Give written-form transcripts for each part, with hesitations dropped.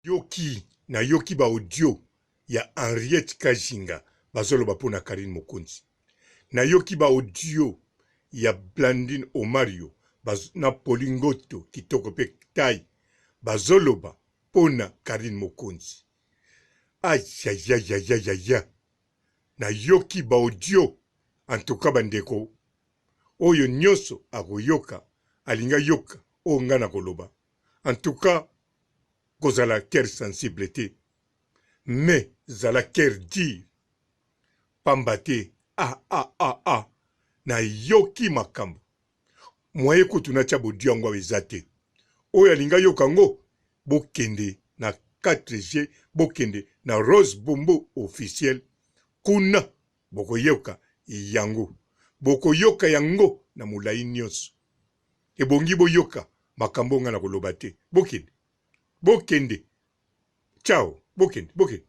Yoki nayoki ba audio ya Henriette Kajinga bazoloba mpo na Carine Mokonzi. Nayoki ba audio ya Blandine Omario baz, na Poli Ngoto kitoko mpe taille bazoloba mpo na Carine Mokonzi. Ayayayayaya, nayoki ba audio en tout cas bandeko oyo nyonso akoyoka alingi ayoka oyo ngai nakoloba en tout cas kozala cœur sensible te mais zala cœur dur pamba te ah ah ah ah nayoki makambo moyen kutu natia bodio yango awa eza te oyo alingi ayoka yango bokende na 4G bokende na Rose Bombo officiel kuna bokoyoka yango bokoyoka yango na molai nyonso Ebongi boyoka makambo oyo ngai nakoloba te. Bokende. Bokende. Ciao. Bokende, bokende.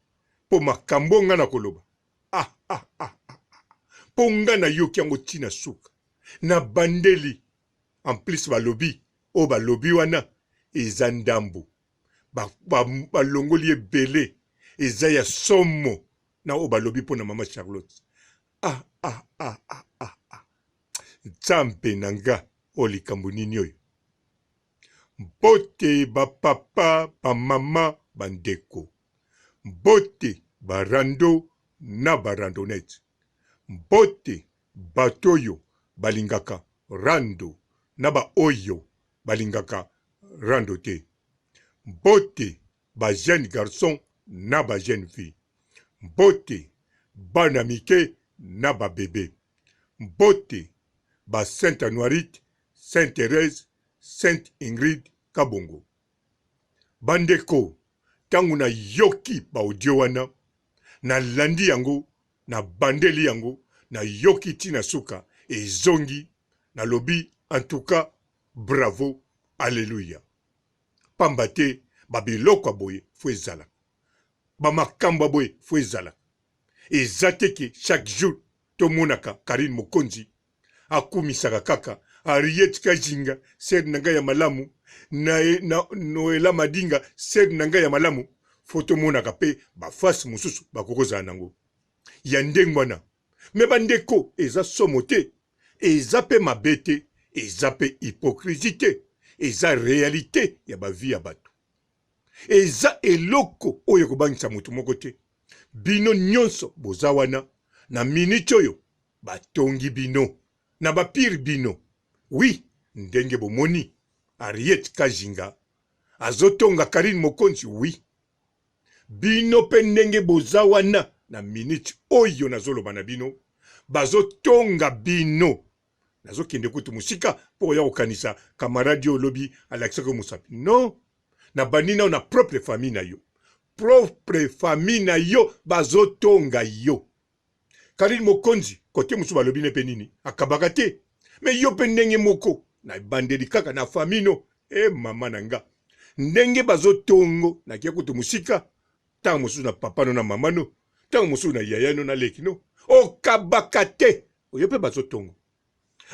Mpo makambo oyo ngai nakoloba. Ah, ah, ah, ah, ah. Mpo ngai nayoki yango tii na suka. Nabandeli. En plus balobi, oyo balobi wana eza ndambo. Balongoli ba, ba ebele. Eza ya somo na oyo balobi mpo na mama Charlotte. Ah, ah, ah, ah, ah, ah. Nzambe na nga oyo likambo nini oyo? Mbote ba papa, ba mama, ba ndeko. Mbote ba rando na ba randonnette. Mbote bato oyo balingaka rando na ba oyo balingaka rando te. Mbote ba jeunes garçons na ba jeunes filles. Mbote bana mike na ba bebe. Mbote ba Saint Anuarite, Saint Therèse, Sainte Ingrid Kabongo. Ba ndeko tango na yoki ba audio wana na landi yango na bandeli yango na yoki ti na suka ezongi na lobi en tout cas bravo alleluia pamba te ba biloko ya boye faut ezalaka ba makambo ya boye faut ezalaka eza te ke chaque jour tomonaka Carine Mokonzi akumisaka kaka Harriet Kajinga sœur na ngai ya malamu na, na Noela Madinga sœur na ngai ya malamu fo tomonaka pe ba face mosusu bakoki kozala nango ya ndenge wana me bandeko eza somo te eza pe mabe te eza pe hypocrisie te eza realite ya ba vie ya bato eza eloko oyo ekobangisa moto moko te Bino nionso boza wana na minute oyo batongi bino na ba pire bino oui ndenge bomoni Harriet Kajinga azotonga Carine Mokonzi oui bino pe ndenge boza wana na minute oyo nazoloba na bino bazotonga bino nazokende kutu mosika mpo oya kokanisa camarade oyo lobi alakisaki yo mosapi non nabandi nao na propre famille na yo propre famille na yo bazotonga yo Karine Mokonzi kote mosusu balobi ne mpe nini akabaka te me yo mpe ndenge moko na ebandeli kaka na famille no e mama na nga ndenge bazotongo nakia kutu mosika ntango mosusu na papa no na mama no ntango mosusu na yaya no na leki no okabaka te oyo mpe bazotongo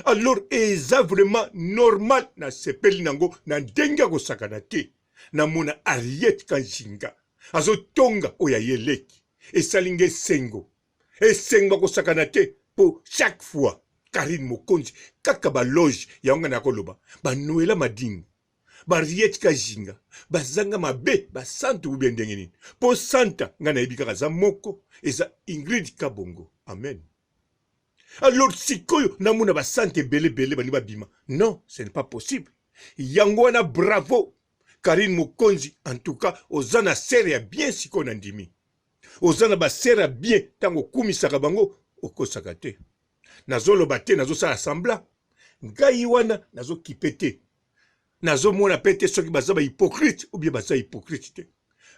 alors eza vraiment normal nasepeli nango na ndenge ya kosakana te namona ariette kanjinga azotonga oyo aye leki esali nga esengo esengo ya kosakana te mpo chaque fois karine mokonzi kaka baloge yango nga nakoloba banoela madinga bariette kajinga bazanga mabe basantu ubie ndenge nini mpo santa nga nayebi kaka aza moko eza ingrid kabongo amen Alors sikoyo namona ba sante ebele ebele balingi babima non ce n'est pas possible yango wana bravo Karine Mokonzi en tout cas oza na sere ya bien sikoyo na ndimi oza na ba sere ya bien ntango okumisaka bango okosaka te nazoloba te nazosala semblant ngai wana nazokipe te nazomona pe te soki baza ba hypocrite ou bien baza hypocrite te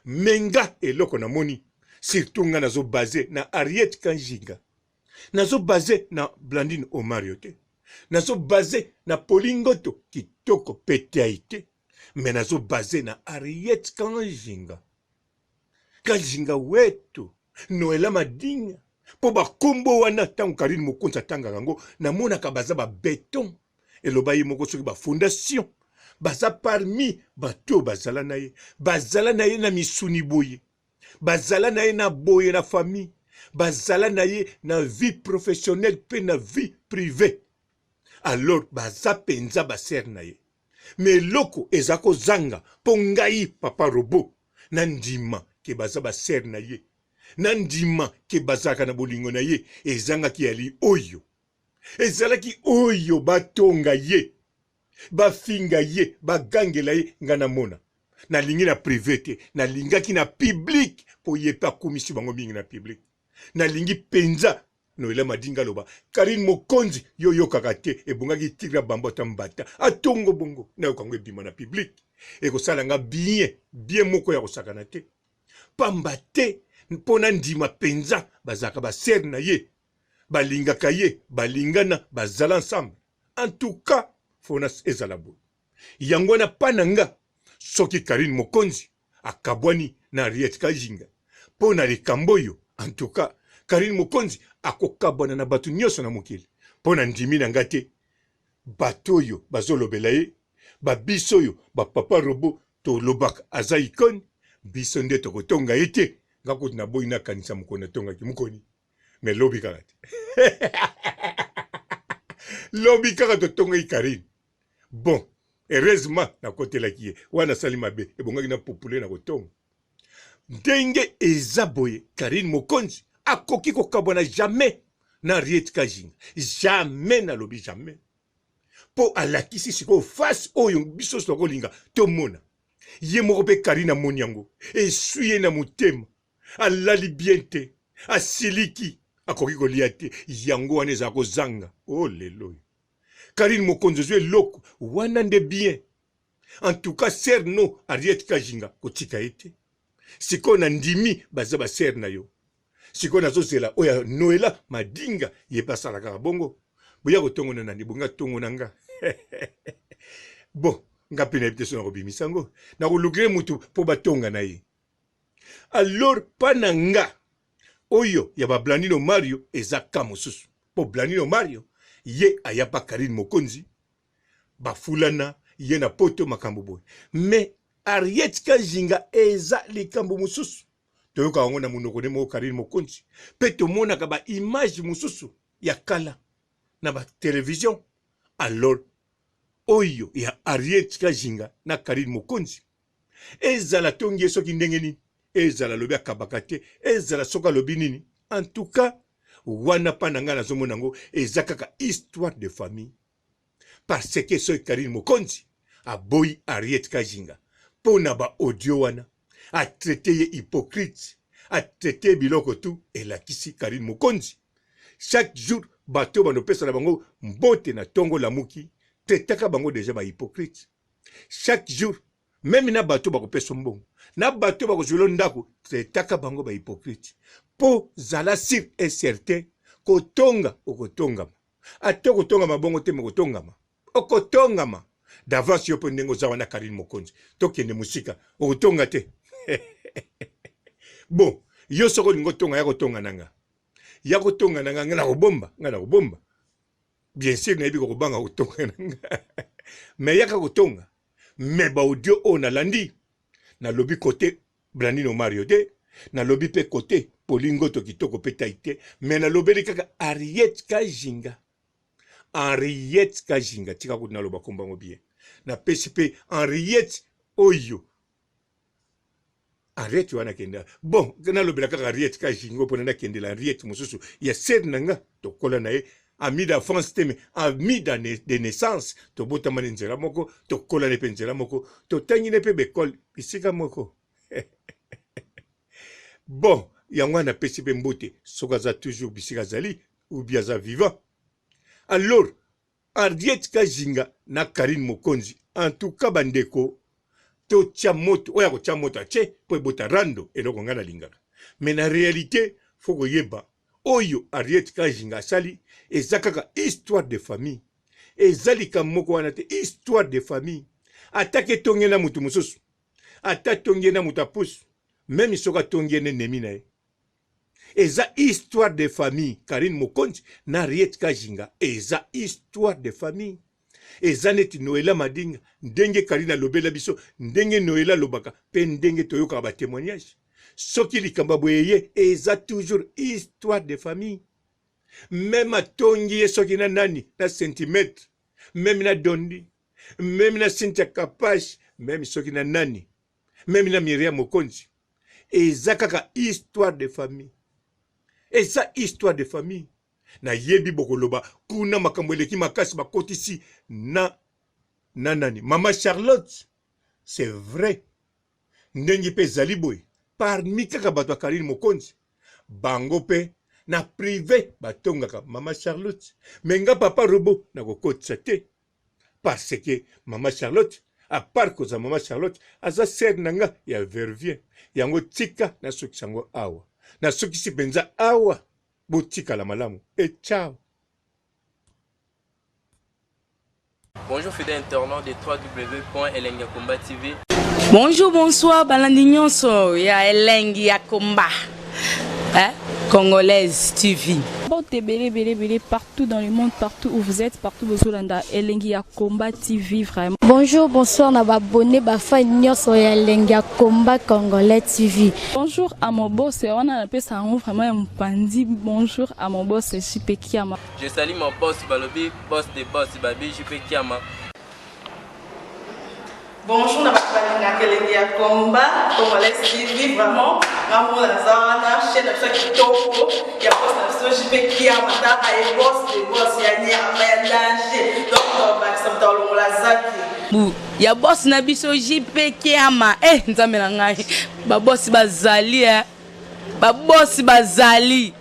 me nga eloko namoni surtout nga nazo base na Harriet Kanjinga nazo base na Blandine Omario te nazo base na Polingoto kitoko peteai te me nazo base na Harriet Kanjinga Kajinga wetu Noela Madinga mpo bakombo wana ntango Karine Mokonzi atangaka yango namonaka baza ba beton eloba ye moko soki ba fondation. Baza parmi bato oyo bazala na ye, bazala na ye na misuni boye, bazala na ye na boye na famille, bazala na ye na vie professionnelle mpe na vie privee. Alors baza mpenza ba sœur na ye. Mais eloko eza kozanga mpo ngai papa robot nandima ke baza ba sœur na ye, nandima ke bazalaka na bolingo na ye, ezangaki yali oyo ezalaki oyo batonga ye, bafinga ye, bagangela ye, nga namona. Nalingi na prive te, nalingaki na public mpo ye mpe akumisi bango mingi na public. Nalingi mpenza Noela Madinga aloba Carine Mokonzi yo oyokaka te, ebongaki tigre abamba ata mbata atongo bongo nayoka yango ebima na public, ekosala nga bien bien moko ya kosakana te, pamba te mpo nandima mpenza bazalaka ba sœur na ye, balingaka ye, balingana, bazala ensemble. En tout cas fona ezala boye. Yango wana pa na nga soki Carine Mokonzi akabwani na Henriette Kajinga po na likambo oyo, en tout cas Carine Mokonzi akokabwana na bato nionso na mokili po na ndimi na nga te bato oyo bazolobela ye ba biso oyo ba papa robot tolobaka aza icone biso nde tokotonga ye te. Nga kutu naboyi nakanisa mokolo natongaki mokoni mais lobi kaka te lobi kaka totongaki Carine. Bon, heureusement nakotelaki ye wana asali mabe, ebongaki na pupule na kotonga. Ndenge eza boye, Carine Mokonzi akoki kokabwana jamais na Henriette Kajinga, jamais, nalobi jamais, po alakisi sikoyo face oyo biso nyonso tokolinga tomona. Ye moko pe Carine amoni yango, eswi ye na motema, alali bien te, asiliki, akoki kolia te. Yango wana ezala kozanga oh lelo oyo Carine mokonzi ozwi eloko wana nde bien. En tout cas sœur no Harriet Kajinga kotika ye te. Sikoyo na ndimi baza ba sœur na yo. Sikoyo nazozela oyo ya Noela Madinga ye pe asala kaka bongo. Boya kotongo na nani bonga tongo na nga. Bon nga pe nayebi te so nakobimisa yango. Nakolukile mutu po batonga na ye. Alors pa na nga oyo ya ba Blandino Mario eza cas mosusu. Po Blandino Mario ye aya pa Carine Mokonzi bafulana ye na poto makambo boye. Mais Harriet Kajinga eza likambo mosusu. Toyokaka yango na monoko ne moko Carine Mokonzi pe tomonaka ba image mosusu ya kala na ba television. Alors oyo ya Harriet Kajinga na Carine Mokonzi Ezala atongi ye soki ndenge nini, ezala alobi akabaka te, ezala soki alobi nini, en tout cas wana pa na ngai nazomona yango eza kaka histoire de famille parce que soki Carine Mokonzi aboyi Harriet Kajinga mpo na ba audio wana a traite ye hypocrite, a traite ye biloko tout, elakisi Carine Mokonzi chaque jour bato oyo bandopesa na bango mbote na tongo lamuki, traitaka bango deja ba hypocrite. Chaque jour meme na bato bakopesa mbongo na bato bakozwela ndako, traitaka bango ba hypocrite po zala sur et certain kotonga okotongama, ata okotongama bongo te mokotongama okotongama d'avance yo mpo ndenge oza wana Carine Mokonzi tokende mosika okotonga te. Bon yo soki olingi otonga ya kotonga na nga ya kotonga na nga nga nakobomba nga nakobomba bien sûr nayebi kokobanga kotonga na nga mais yaka kotonga mais ba audio oyo nalandi nalobi kote Blandino Mario te nalobi mpe kote Polingoto kitoko mpe tai te mais nalobeli kaka Harriet Kajinga Henriette Kajinga tika kutu naloba kombo yango bien napesi mpe Henriette oyo Henriette wana akenda bon nalobela kaka Henriette Kajingo mpona nakendela Henriette mosusu ya sere na nga tokola na ye ami d'enfance te mais ami de naissance tobotama na nzela moko tokola ne mpe nzela moko totangi ne mpe bekole bisika moko bon yango wana napesi mpe mbote soki aza toujours bisika azali ou bien aza vivant alors Harriet Kajinga na Carine Mokonzi en tout cas ba ndeko totia moto oyo akotia moto atie po ebota rando eloko ngai nalingaka mais na realite faut koyeba oyo Harriet Kajinga asali eza kaka histoire de famille eza likambo moko wana te histoire de famille ata ke tongi na moto mosusu ata tongi na moto apusu meme soki atongi ye na ennemi na ye Eza histoire de famille Carine Mokonzi na Harriet Kajinga eza histoire de famille. Eza neti Noella Madinga ndenge Carine alobela biso, ndenge Noella alobaka pe ndenge toyokaka ba temoignages. Soki likambo ya boye eye, eza toujours histoire de famille. Meme atongi ye soki na nani, na centimetre, meme na Dondi, meme na Cynthia Kapash, meme soki na nani, meme na Miriam Mokonzi. Eza kaka histoire de famille. Eza histoire de famille. Nayebi bokoloba kuna makambo eleki makasi bakotisi na na nani mama Charlotte. C'est vrai. Ndenge pe ezali boye parmi kaka bato ya Carine Mokonzi bango pe na prive batongaka mama Charlotte mais nga papa robot nakokotisa te parce que mama Charlotte à part kozala mama Charlotte aza sœur na nga ya Verviers yango tika nasukisa yango awa nasukisi penza awa botikala malamu et ciao. Bonjour fidèle internaute de www.elengiyakomba.tv. Bonjour, bonsoir, balandi nyonso ya elengi ya combat. Hein? Congolaise TV. Mbote ebele ebele ebele partout dans le monde, partout où vous êtes, partout bozolanda elengi ya combat TV vraiment. Bonjour, bonsoir na ba abonné ba fan nyonso ya elengi ya combat congolais TV. Bonjour à mon boss, wana napesa yango vraiment ya mopanzi. Bonjour à mon boss JP Kiama. Je salue mon boss balobi boss de boss babi JP Kiama. Bonjour na bato balingaka elengi ya combat congolais TV vraiment nga moko naza wana chaîne na biso ya kitoko ya boss na biso JP Kiama tala ye boss de boss ya nyama ya danger donc tobakisa moto alongola zaki Bu ya boss na biso JP Kiama eh nzambe na ngai ba boss bazali eh ba boss bazali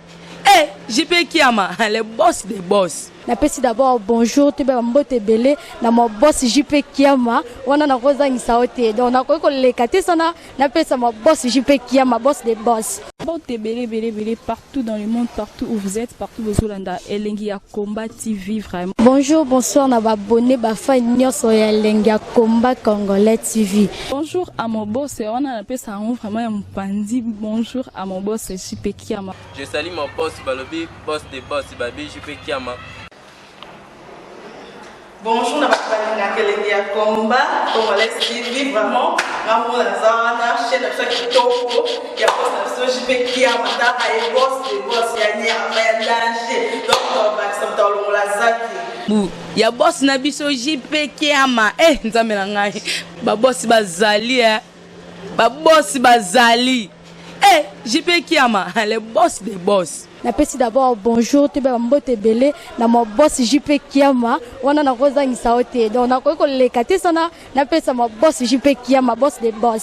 eh JP Kiama le boss des boss. Napesi d'abord bonjour toyeba ba mbote ebele na mon boss JP Kiama wana nakozangisa yo te donc nakoki koleka te sana napesa mon boss JP Kiama boss des boss. Mbote ebele ebele ebele partout dans le monde partout où vous êtes partout bozolanda elengi ya combat TV vraiment. Bonjour bonsoir na ba abonnes ba fans nionso ya elengi ya combat congolais TV. Bonjour à mon boss wana napesa yango vraiment ya mopanzi bonjour à mon boss JP Kiama. Je salue mon boss balobi boss de boss babi JP Kiama. Bonjour na bato balingaka elengi ya combat congolais TV vraiment nga moko naza wana chaîne na biso ya kitoko ya boss na biso JP Kiama tala ye boss de boss ya nyama ya danger donc tobakisa moto alongola zaki Bu ya boss na biso JP Kiama eh nzambe na ngai ba boss bazali eh ba boss bazali eh JP Kiama le boss des boss. Napesi d'abord bonjour toyeba ba mbote ebele na mon boss JP Kiama wana nakozangisa yo te donc nakoki koleka te sana napesa mon boss JP Kiama boss des boss.